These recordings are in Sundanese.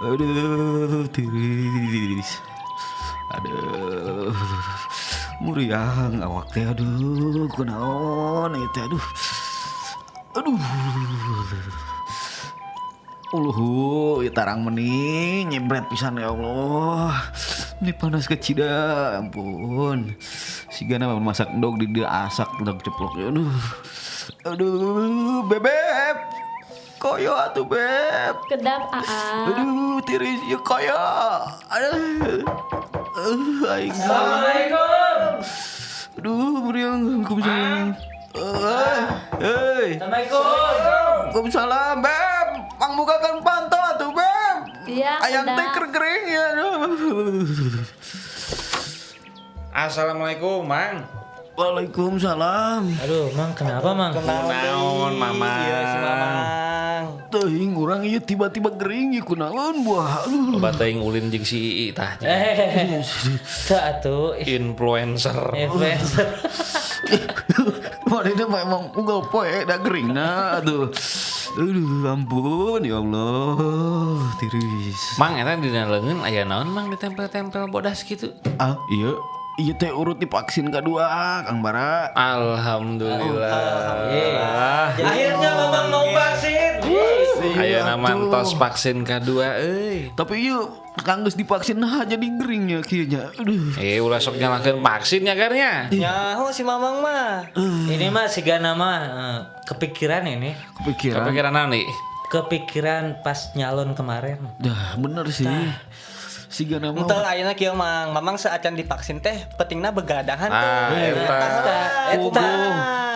Aduh, tiris. Aduh. Muriang awak teh, aduh, kunaon ieu teh, aduh. Aduh. Uluhu, ieu tarang meni nyebret pisan, ya Allah. Ini panas kecida, ampun. Sigana mah masak endog di dieu asak endog ceplok. Aduh. Aduh, Bebeb. Koyo atuh, Beb. Kedap, Aa. Aduh, tiris ieu koyo. Aduh. Aing. Assalamualaikum. Aduh, meriang. Waalaikumsalam. Eh, hey. Assalamualaikum. Waalaikumsalam, Beb. Pangbukakeun panto atuh, Beb. Iya, Ayang teh kedap. Keur gering ya. Aduh. Assalamualaikum, Mang. Waalaikumsalam. Aduh, Mang, kenapa, Mang? Kunaon, Mamang? Iya si Mamang. Teuing urang ieu tiba-tiba gering ieu kunaon buah. Aduh. Loba teuing ulin jeung si Ii tah. Eh, teu atuh. Ih, Influencer. Influencer. Mana mah emang unggal poe da gering na aduh. Aduh, ampun ya Allah, tiris. Mang, eta dina leungeun aya naon, Mang, ditempel-tempel bodas kitu? Ah, iya. Iya teh urut divaksin kedua, Kang Bara. Alhamdulillah. Akhirnya Mamang mau vaksin. Aya nama tos vaksin kedua euy. Tapi iya Kang geus divaksin nah jadi gering ya kieu nya. Aduh. Eh, ulah sok nyalahkeun vaksin nya garnya. Nyaho si Mamang mah. Ini mah sigana mah kepikiran ini. Kepikiran. Kepikiran naon nih? Kepikiran pas nyalon kemarin. Dah bener sih. Siga nama. Entah ayeuna kieu Mang, Mamang saacan divaksin teh pentingna begadahan teh. Ah, eta. Pugu.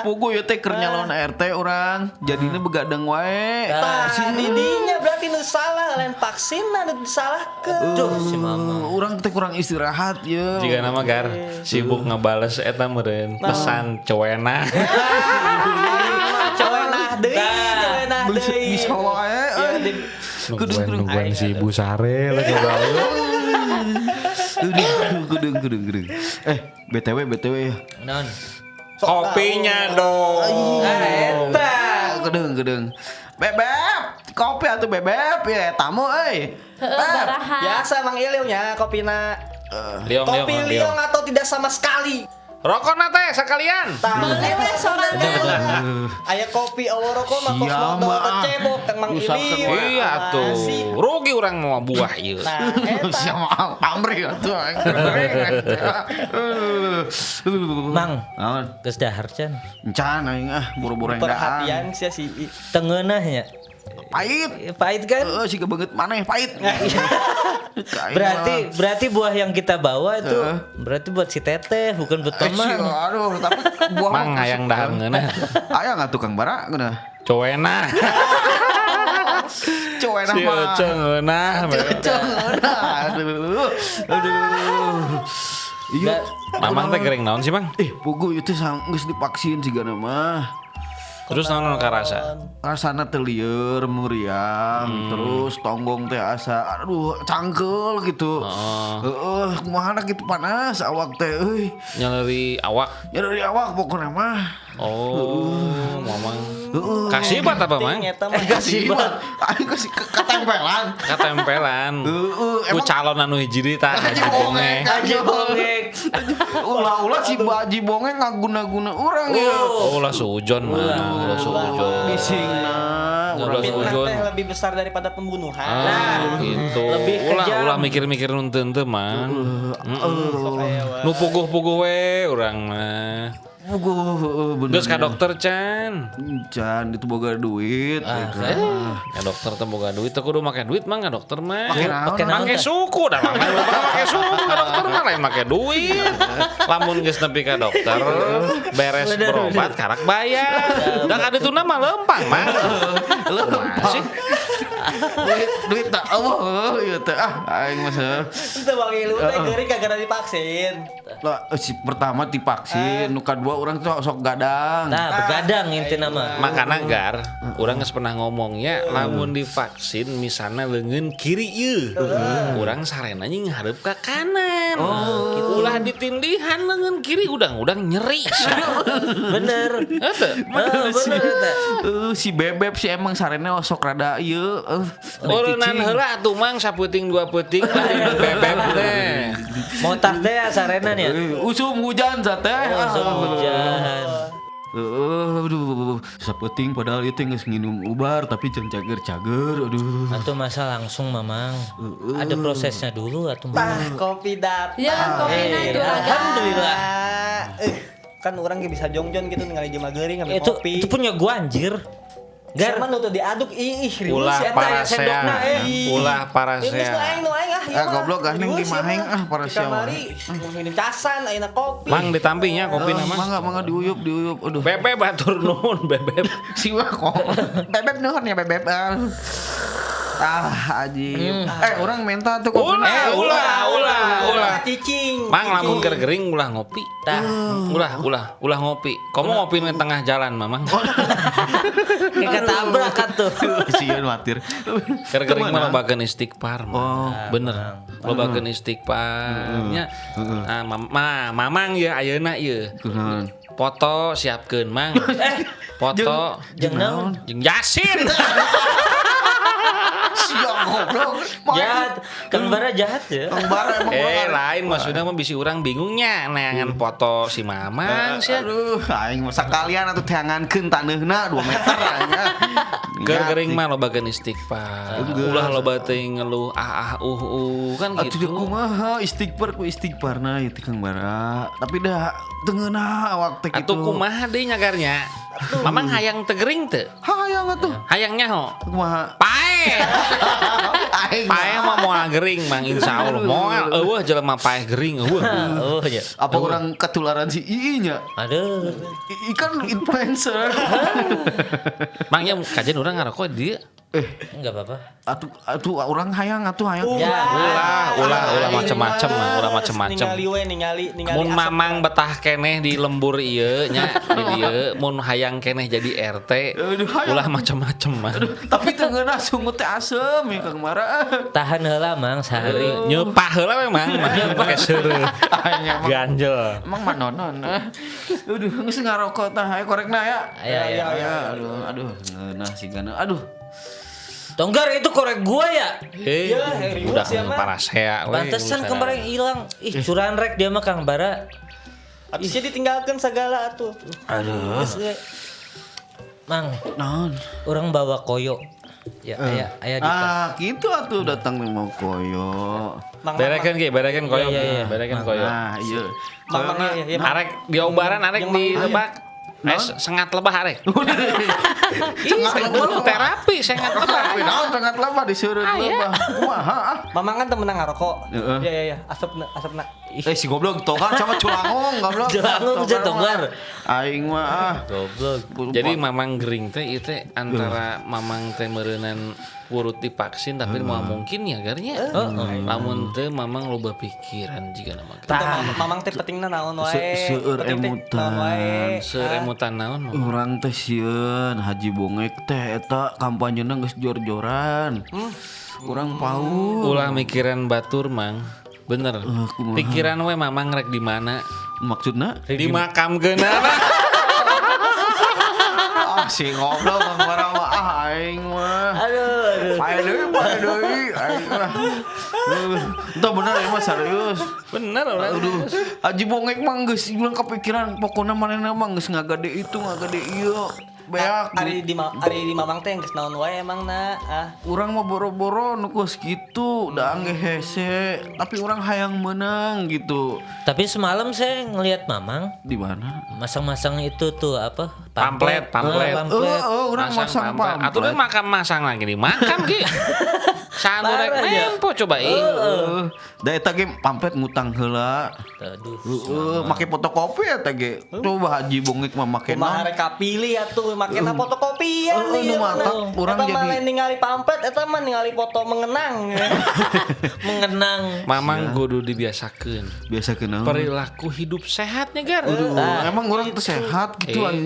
Pugu ya teh keur nyalon RT urang. Jadina begadang wae. Tah, didinya berarti nu salah lain vaksin nu disalahkeun. Duh, si Mamang. Urang teh kurang istirahat ya. Jika nama gar sibuk ngebales eta meureun pesan cowena. Cowenah deui, cowenah Bisa, deui. bisa wae. Ya, Eh. Nungguan nungguan si Ibu Sare lagi bales. Aduh, kudung kudung kudung. Eh, BTW BTW ya. Non. Kopinya dong. Ah, eta. Kudung kudung. Bebeb, kopi atuh Bebeb ya tamu euy. Heeh, Beb. baraha. Biasa Mang Iliu nya kopina. Liong liong Kopi liong. liong atau tidak sama sekali. Rokona teh sekalian. Tah, Boleh we sorangan. aya kopi awo rokok mah kos Siapa? motor kecebok teh Mang Rusakkeun Iliu. wae. Iya tuh. Rugi urang mau buah ieu. Nah, eta. Siapa pamrih atuh aing. Mang, Naon? geus dahar can. Encan aing ah buru-buru yang Perhatian daan. sia si I. Tengeunah nya. Pahit. Pahit kan? Heeh, siga beungeut maneh pahit. Aing Berarti mah. berarti buah yang kita bawa itu berarti buat si Teteh, bukan buat Eh, Mamang. sia, aduh, tapi buah Mang hayang dahar ngeunah. Aya nggak tukang bara geunah? Cowena. Cuek Si mah. Ece ngeunah. Ece ngeunah. Aduh. Aduh. Iya. Mamang teh gering naon sih, Mang? Eh, pugu itu geus divaksin sigana mah. Terus naon nu karasa? Rasana teh lieur, meriang, terus tonggong teh asa aduh cangkel gitu. Heeh, kumaha gitu panas awak teh euy. Nyeleri awak. Nyeri awak pokoknya mah. Oh, Mamang. Kasibat apa, Mang? Eta mah. Kasih aing kasih ketempelan. Katempelan. Heeh, Ku calon anu hiji deui tah Haji Bongek. Haji Bongek. Ulah-ulah si Haji Bongek ngaguna-guna urang ya. Oh, ulah sujon mah, ulah sujon. Bisingna Ulah urang. Fitnah sujon. teh lebih besar daripada pembunuhan. Ah, gitu. Lebih Ulah kejam. ulah mikir-mikir nu teu Mang. Nu puguh-puguh we urang mah. Puguh, heeh, bener. Geus ka dokter can. Can itu boga duit. gitu. Ka dokter teh boga duit teu kudu make duit mah ka dokter mah. Make naon? Make naon Make teh? suku dah mah make suku ka dokter mah lain make duit. Lamun geus nepi ka dokter beres berobat karak bayar. Da ka dituna mah lempang mah. Lempang sih. Duit duit tak Allah ieu teh ah aing mah Itu Bang Ilu teh geuring kagak divaksin. Lah si pertama divaksin, nu kadua urang tuh sok gadang. Nah, begadang intina mah. Makana gar, urang geus pernah ngomongnya lamun divaksin misalnya leungeun kiri ieu. Urang sarena nying ngarep ka kanan. Oh, ulah ditindihan leungeun kiri udang-udang nyeri. Bener. Heuh. Bener bener eta. Si Bebeb sih emang sarena sok rada ieu Urunan heula atuh Mang sapeuting dua peuting bebeb teh. Motas teh ya sarena nya. Usum hujan teh. Usum hujan. Aduh, sapeting padahal itu geus nginum ubar tapi can cager-cager aduh. Atuh masa langsung Mamang. Ada prosesnya dulu atuh Tah Mamang. kopi datang. Ya, kopi na Alhamdulillah. Kan orang ge bisa jongjon gitu ningali jelema geuring ngambil Itu kopi. itu punya gua anjir. Gar Gar nu tuh diaduk ih riweuh Ulah si eta. parasea. Ulah Geus parasea. nu aing nu aing ah. ieu Ah, mah. goblok, gandeng Riweuh di sia maheng, mah. ah, parasea Di kamari minum casan ayeuna kopi. Mang ditampinya kopi nama. Mangga mangga diuyup diuyup aduh. Bebeb batur nuhun bebeb. Si wah kok. Bebeb nuhun ya bebeb. Ah, ajib. Orang minta tuh kopi. Ulah, ulah, ulah, ulah. Cicing. Mang lamun keur gering ulah ngopi. Tah. Ulah, ulah, ulah ngopi. Komo ngopi di tengah jalan mamang. Kayak ketabrak atuh. Sieun watir. Keur gering mah lobakeun istighfar. Oh. Bener. Lobakeun istighfar nya. Nah, mamang ya ayeuna ieu. Kunaon? Foto siapkeun mang. Foto Jeung naon? jeung Yasin. Siap goblok. Jahat. Kang Bara jahat ya. Kang Bara emang urang Lain maksudnya mah bisi urang bingungnya neangan foto si mamang sia. Aduh, aing mah sakalian atuh teangankeun taneuhna 2 meter aing. Keur gering mah lobakeun istighfar. Ulah loba teuing ngeluh ah ah uh uh kan Atuh gitu. kumaha istighfar ku istighfarna ieu teh Kang Bara. Tapi dah teu ngeunah awak teh kitu. Atuh kumaha deui nyagarnya? Mamang hayang teu gering teu? Hayang atuh. Hayang nyaho. Kumaha? Pae. Aing Pae mah moal gering Mang insyaallah. Moal eueuh jelema pae gering eueuh. Oh ya. Apa orang ketularan si II nya? Aduh. II kan influencer. Mang nya kajian urang ngarokok di dieu. Enggak apa-apa. Atuh atuh orang hayang atuh hayang. Ya. Ulah, ulah, ulah macem-macem Mang, ulah macem-macem. Ningali we ningali ningali. Mun asep. mamang betah keneh di lembur ieu nya di dieu mun hayang keneh jadi RT Aduh, hayang. ulah macem-macem Mang. Tapi teu ngeunah sungut teh asem ya Kang Bara. Tahan heula Mang sehari. Nyepah heula we Mang, Mang pake seureuh. Aing emang Ganjel. emang manonon. Aduh, geus ngarokok tah aya korekna ya. Ayo ayo. Ya, aduh, aduh, ngeunah sigana. Aduh. Tonggar itu korek gua ya. Eh, Ya, riweuh udah sia mah. parasea we. Pantesan kemarin hilang. Ih, curan rek dia mah Kang Bara. Atuh sia ditinggalkeun segala atuh. Aduh. Geus we. Mang, Naon? orang bawa koyo. Ya, aya aya di tas. Ah, gitu atuh datang nih mau koyo. Mang Berekeun ge, berekeun koyo. Iya, iya, iya. Berekeun koyo. Nah, iya. Mang mang iya iya. Arek diobaran arek di lebak. Sengat lebah arek. Sengat lebah. Terapi sengat lebah. Tapi naon sengat lebah disuruh lebah. Kumaha ah? Mamang kan temenang ngarokok. Heeh. Iya iya iya, asepna asepna. Eh si goblok togar sama culangung goblok. Culangung jeung togar. Aing mah ah. Goblok. Jadi mamang gering teh ieu teh antara mamang teh meureunan urut divaksin tapi moal mungkin ya garnya. Lamun teu mamang loba pikiran jiga nama. Tah. Mamang teh pentingna naon wae. Seueur Penting teh emutan. naon wae. Seueur emutan naon mamang? Urang teh sieun Haji Bongek teh eta kampanyena geus jor-joran. Urang paur. Ulah mikiran batur mang. Bener. Kumaha? Pikiran we mamang rek di mana? Maksudna? Di makam geunana. Ah si goblok Kang Bara mah ah aing mah. Aduh, aduh. Pae deui, pae deui aing mah. Entah bener ya mah serius. Bener orang. Aduh, Haji Bongek mah geus ulang kepikiran pokona manehna mah geus ngagade itu ngagade ieu. Beak. Ari di mamang teh geus naon wae emang na. Ah. Urang mah boro-boro nu geus kitu, da angge hese, tapi urang hayang menang gitu. Tapi semalam saya ngelihat Mamang Di mana? masang-masang itu tuh apa? Pamflet, pamflet. Pamflet. Oh, urang masang pamflet. Atuh kan makam masang lagi di makam ge. Saha nu rek Parah ya. nempo coba ih. Heeh. Da eta ge pamflet ngutang heula. Aduh. Heeh, make fotokopi eta ge. Coba Haji Bongik mah make Kumaha naon. rek kapilih atuh makena fotokopian Heeh, nu ieu matak mah. urang Eta mah jadi- lain ningali pamflet eta mah ningali foto mengenang. Mengenang. Mamang kudu dibiasakeun. Biasa kenal. Perilaku hidup sehatnya gar. Aduh, emang orang tuh sehat gitu Eh. ay.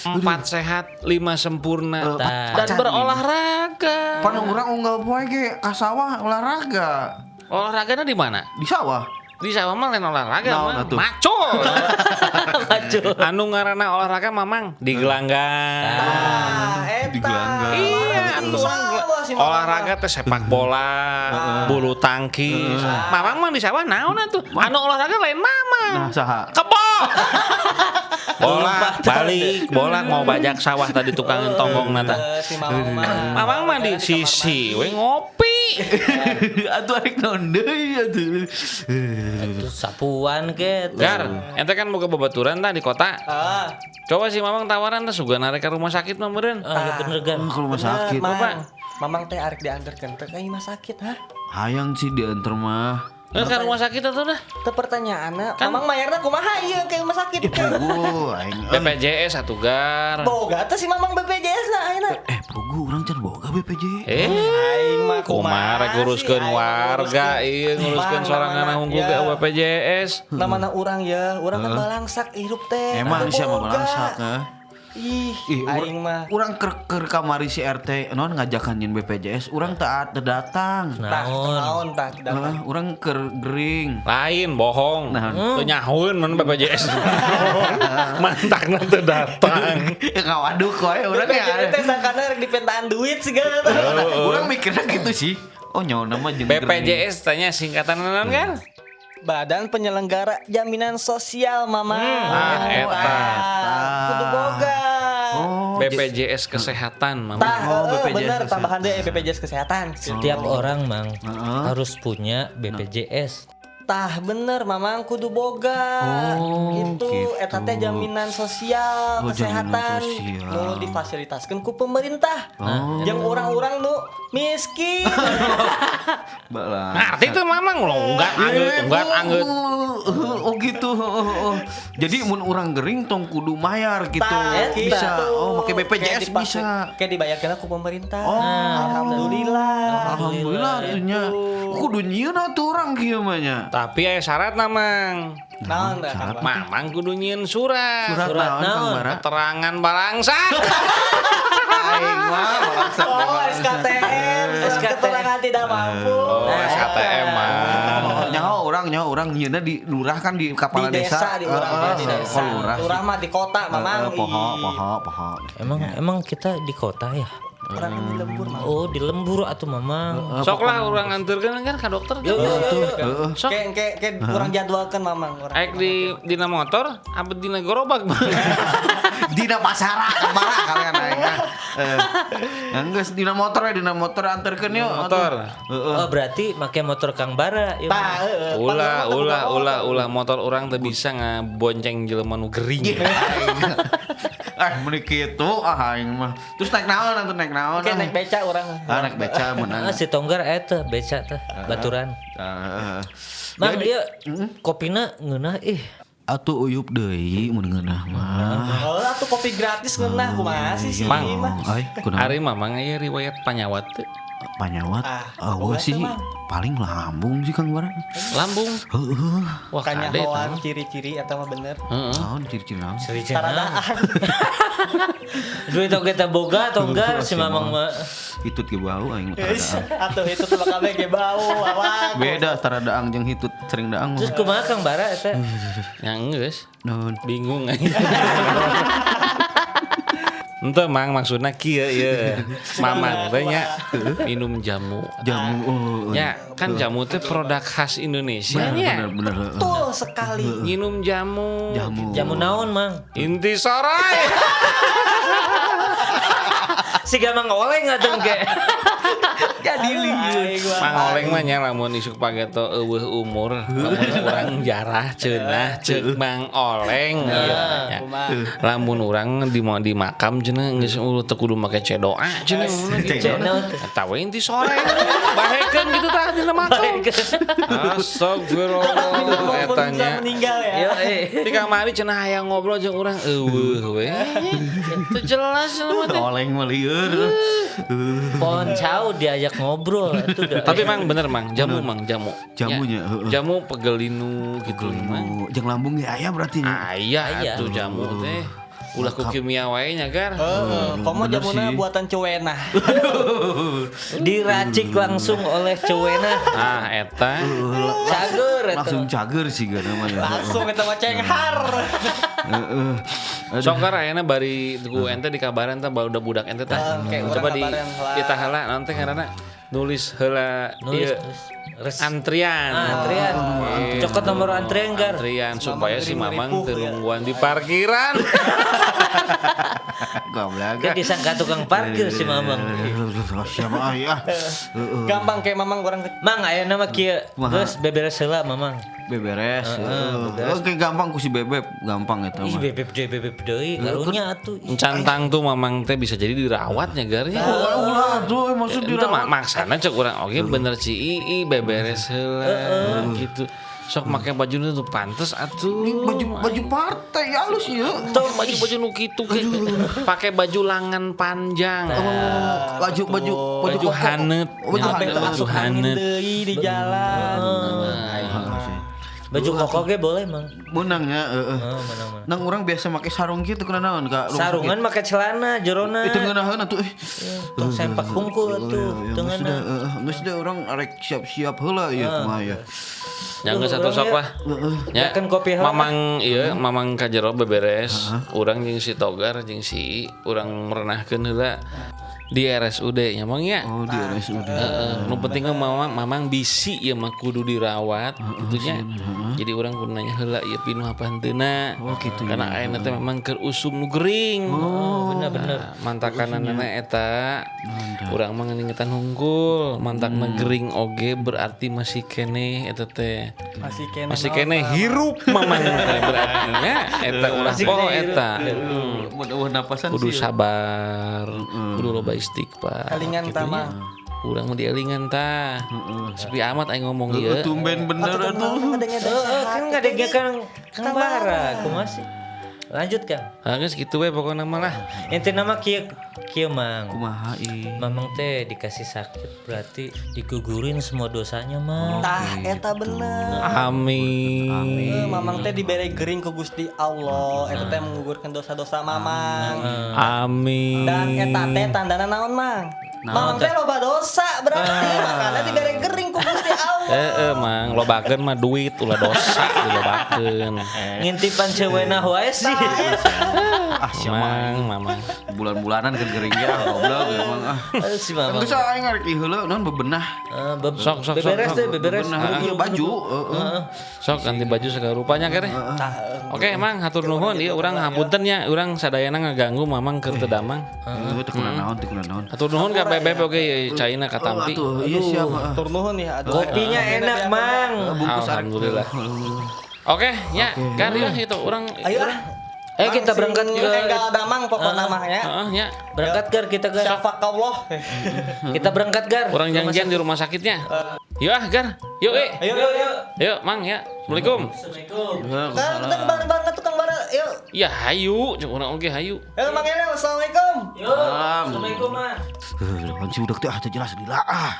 4 sehat, 5 sempurna. Tah. Dan berolahraga. Pan urang unggal poe ge ka sawah olahraga. Olahragana di mana? Di sawah. Di sawah mah lain olahraga Naon mah. atuh? Macul. Macul. Anu ngaranna olahraga mamang di gelanggang. Ah, eta. Di gelanggang. Iya, Di atuh. sawah si Mamang. Olahraga teh sepak bola, bulu tangkis. Mamang mah di sawah naon atuh? Anu olahraga lain mamang. Nah, saha? Kebo. Bola balik, bola mau bajak sawah tadi tukang tonggong nata. Eh, si Mamang mah. Mamang mah di sisi we ngopi. Atuh arek naon deui atuh. Terus sapuan ke. Gar, ente kan boga babaturan tah di kota. Ah, Coba si Mamang tawaran teh sugan arek ka rumah sakit mah meureun. Ah, ya bener gar. Ke rumah sakit. Mang. Mamang teh arek diantarkeun teh ka imah sakit, hah? Hayang sih diantar mah. Eh, ka rumah sakit atuh dah. Teu pertanyaanna, Mamang mayarna kumaha ieu ke rumah sakit? Pugu aing. euy. BPJS atuh gar. Boga teh si Mamang BPJS na ayeuna. Eh, pugu urang can boga BPJS. Eh, Aing mah kumaha rek nguruskeun sih, aing mah warga ieu nguruskeun Bang, sorangan namana, hungkul ke ya. BPJS. Namana urang ya, urang kan balangsak hirup teh. Emang Atuh siapa boga. balangsak eh? Ih, Ih, aing mah. Urang keur kamari si RT non ngajakan nyin BPJS, urang teu teu datang. Tah, naon tah tidak. Heeh, urang keur gering. Lain bohong. Nah. Teu nyahoeun mun BPJS. Mantakna teu datang. Ya ngawaduk wae urang ya. BPJS teh sangkana rek dipentaan duit segala. Urang mikirnya gitu sih. Oh nyawa nama jeung gering. BPJS tanya singkatan naon kan? Badan Penyelenggara Jaminan Sosial, Mama. Ah, eta. Kudu boga. Oh, BPJS kesehatan, Mama. Tah, Oh, heeh, BPJS bener kesehatan. tambahan deh BPJS kesehatan. Setiap orang mang harus punya BPJS. Tah bener Mamang kudu boga. Oh, gitu. gitu. Eta teh jaminan sosial Oh, jaminan kesehatan sosial. nu difasilitaskeun ku pemerintah. Oh. Jeung orang-orang nu miskin. Balah. Ngerti tuh Mamang lo enggak anggeut, enggak anggeut. Oh gitu. Oh, oh. Jadi mun urang gering tong kudu mayar gitu. Tah, Bisa. gitu. Oh, make Kayak BPJS bisa. Kayak dibayarkeun ku pemerintah. Oh. Alhamdulillah. Alhamdulillah atunya. Kudu nyieun atuh urang kieu mah nya. Tapi aya syarat Mamang. Naon tah, Kang? Mamang kudu nyieun surat. Surat Surat naon Kang naon? Bara? Keterangan balangsak. Aing mah balangsak teh Oh, balangsak. SKTM, SKTM. keterangan tidak mampu. Oh, SKTM mah. Oh, nyaho urang nyaho urang nyieunna di lurah kan di Di kepala desa, di urang mah, di Heeh, desa. oh, lurah. Lurah mah di kota, Mamang. Heeh, poho Ih. poho poho. Emang emang kita di kota ya? Urang di lembur, Mamang. Oh, di lembur atuh mamang. Sok lah urang anterkeun kan ka dokter. Yo yo yo. yo. Sok Kayak kayak kayak urang jadwalkan Mamang urang. Aek di dina motor apa dina gerobak. Dina pasara Kang Bara kalian aing mah. Eh, Enggeus dina motor ya dina motor anterkeun yuk. Motor. Heeh. Oh, berarti make motor Kang Bara. Iya, Tah, heeh. Ulah ulah ulah ulah motor orang teu bisa ngabonceng jelema nu gering. Eh meni kitu ah aing mah. Terus naik naon atuh naik naon? Kayak ah. naik beca urang. Ah naik beca menang. Ah, si Tonggar eta beca teh baturan. Ah, Mang ieu kopina ngeunah ih. Atuh uyup deui mun ngeunah mah. Oh, atuh kopi gratis ngeunah kumaha sih si Mang. mah. Ai kunaon? Ari mamang aya riwayat panyawat teu? Panyawat. Ah, Eueuh boga sih teh, Mang. paling lambung sih Kang Bara. Lambung. Heeh. Wah, kade tah. Kanyahoan ciri-ciri eta mah bener. Heeh. Naon ciri-ciri naon? Taradaan. Duit oge teh boga Tonggar si Mamang mah. Hitut ge bau aing mah taradaang. Atuh itu tuh bakal ge bau awak. Beda taradaang jeung hitut sering daang. Terus kumaha Kang Bara eta? Ya geus. Naon? Bingung aing. Ente mang maksudna kieu ieu. Mamang teh nya minum jamu. Jamu oh, Ya, kan jamu teh produk khas Indonesia bener nya. bener bener. heeh. Betul sekali. Minum jamu. Jamu. Jamu naon, Mang? Inti sorai. Siga Mang Oleng atuh engke. Jadi lieur. Mang Oleng mah nya lamun isuk pageto euweuh umur, lamun urang jarah cenah ceuk Mang Oleng ieu nya. Lamun urang di mau di makam cenah geus ulah teu kudu make cedoa cenah gitu. Cenah. Eta we inti sore bahekeun gitu tah dina makam. Astagfirullah eta Walaupun nya. bisa meninggal ya. Yo eh. Di kamari cenah hayang ngobrol jeung urang euweuh we. Teu jelas cenah mah teh. Oleng mah lieur. Pohon cau diajak ngobrol itu udah. Tapi mang bener mang, jamu mang jamu. Jamunya, Ya, heeh. Jamu pegelinu gitu mang. Oh, jeung lambung ge aya berarti nya. Aya Aya. atuh jamu teh. Ulah ku kimia wae nya gar. Heeh, komo bener jamuna sih. buatan cuwena. Diracik langsung oleh Cewena. Ah eta. Cager eta. Langsung cager sih gak namanya. Langsung eta mah cenghar. Heeh. Aduh. Sok gar ayeuna bari ku ente dikabaran tah barudak budak ente tah. Kayak urang Coba di kabaran heula. kita heula naon teh ngaranna nulis heula Nulis, ieu, nulis. Res. antrian. Ah, antrian. Cokot nomor antrian gar. Antrian supaya si Mamang Mamang ripuh, teu ya. nungguan di parkiran. Goblok. Kan disangka tukang parkir si Mamang. Siapa ya? Heeh. Gampang kayak mamang orang Mang aya nama kieu Kumaha? geus beberes heula Mamang. Beberes. Heeh. Oke gampang ku si Bebeb, gampang eta Ih mah. bebeb deui bebeb deui karunya atuh. Ih, Encantang tuh Mamang teh bisa jadi dirawatnya gar ya. Ulah tuh maksud Itu dirawat. maksana cek urang oge bener ci ii beberes heula gitu. Sok make baju nu tuh pantes atuh. Ini baju baju partai halus ya. Tuh baju-baju nu kitu ge. Pakai baju lengan panjang. Oh, baju baju Baju koko. hanet. Oh, baju Ya, hanet. baju masuk angin hanet. deui di jalan. Baju koko ge boleh Mang. Menang ya, heeh. Oh, menang menang. Nang orang biasa make sarung gitu kena naon ka rumah Sarungan sakit. make celana jerona. Itu ngeunaheun atuh eh. Tong sempak hungkul atuh Ya, geus teu dah, heeh, geus dah urang arek siap-siap heula ieu kumaha ya. Ya geus atuh sok lah. Ya, Makan kopi heula. Mamang ieu mamang ka jero beberes. Urang jeung si Togar jeung si Ii, urang merenahkeun heula di RSUD nya Mang ya. Oh, di RSUD. Heeh, nu penting mah mamang, mamang bisi ya mah kudu dirawat gitu nya. Jadi urang kudu nanya heula ieu pinuh apa henteuna. Oh, gitu ya. Karena ayeuna teh memang keur usum nu gering. Oh, bener bener. Nah, mantakananana eta. Urang mah ngingetan hungkul, mantakna gering oge berarti masih keneh eta teh. Masih kene. Masih keneh hirup mamang teh berarti nya eta ulah poho eta. Mun eueuh napasan Kudu sih. sabar, kudu loba istighfar. Elingan Gitu tah, nya. Mang. Urang mah dielingan tah. Sepi amat aing ngomong ieu. Heeh, tumben bener atuh. Heeh, kan ngadegnya kan Kang Bara, kumaha sih? Lanjut Kang. Ah geus kitu we pokona mah lah. Inti nama kieu kieu Mang. Kumaha ih. Mamang teh dikasih sakit berarti digugurin semua dosanya Mang. Tah eta bener. Amin. Eh, Mamang teh dibere gering ku Gusti Allah. Eta teh menggugurkan dosa-dosa Mamang. Amin. Dan eta teh tandana naon, Mang? Mamang teh loba dosa berarti makanya dibere gering ku Gusti Allah. Heeh, Mang, lobakeun mah duit ulah dosa dilobakeun. Ngintipan cewena wae sih. Ah, siapa Mang, mamang. bulan-bulanan keur gering ge ah goblok emang ah. Eh, Si Mamang. Geus aing arek ieu heula naon bebenah. Eh, Sok, sok, sok, beberes sok. deh, beberes. Bebenah ieu baju heeh. Sok ganti baju segala rupanya kere. Oke, Mang, hatur nuhun ieu urang hapunten nya, urang sadayana ngaganggu Mamang keur teu damang. Heeh, teu kuna naon, teu kuna naon. Hatur nuhun ka Bebeb oge ieu caina katampi. Atuh, iya siap. heeh. Tur nuhun ya. Aduh. Kopinya enak, Mang. Bungkus arek. Alhamdulillah. Oke, nya, gar ya itu urang Ayo ah. Eh kita berangkat ke Enggal damang pokokna mah ya. Heeh, nya. berangkat Gar kita Gar. Syafakallah. Kita berangkat Gar. Urang janjian di rumah sakitnya. Yuk ah, Gar. Yuk, eh. Ayo yuk yuk. Yuk, Mang ya. Assalamualaikum. Assalamualaikum. Kan kita bareng-bareng ke tukang bara. Yuk. Ya hayu, cek urang oge hayu. Ayo Mang Elel, Assalamualaikum. Yuk. Assalamualaikum, Mang. Heuh, lawan si budak teh ah teu jelas lila ah.